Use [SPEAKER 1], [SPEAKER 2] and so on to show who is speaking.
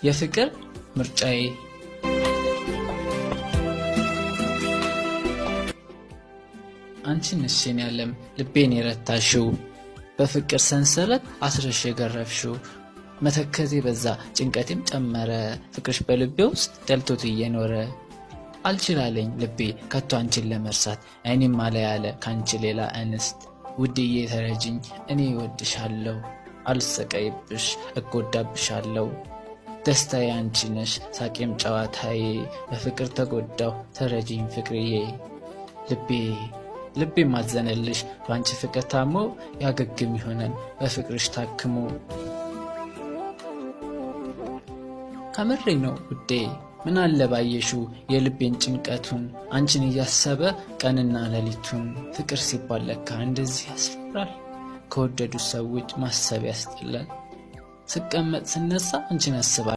[SPEAKER 1] የፍቅር ምርጫዬ። አንቺ ነሽ የኔ ዓለም፣ ልቤን የረታሽው፣ በፍቅር ሰንሰለት አስረሽ የገረፍሽው። መተከዜ በዛ፣ ጭንቀቴም ጨመረ፣ ፍቅርሽ በልቤ ውስጥ ደልቶት እየኖረ። አልችላለኝ ልቤ ከቶ አንቺን ለመርሳት፣ አይኔም አለ ያለ ከአንቺ ሌላ እንስት። ውድዬ ተረጅኝ፣ እኔ እወድሻለሁ፣ አልሰቀይብሽ፣ እጎዳብሻለሁ። ደስታዬ አንቺ ነሽ፣ ሳቄም ጨዋታዬ። በፍቅር ተጎዳሁ፣ ተረጅኝ ፍቅርዬ። ልቤ ልቤ ማዘነልሽ፣ በአንቺ ፍቅር ታሞ ያገግም ይሆናል በፍቅርሽ ታክሞ። ከምሬ ነው ውዴ፣ ምን አለ ባየሽው የልቤን ጭንቀቱን፣ አንቺን እያሰበ ቀንና ሌሊቱን። ፍቅር ሲባል ለካ እንደዚህ ያስፈራል፣ ከወደዱ ሰዎች ማሰብ ያስጠላል። ስቀመጥ ስነሳ አንቺን አስባለሁ።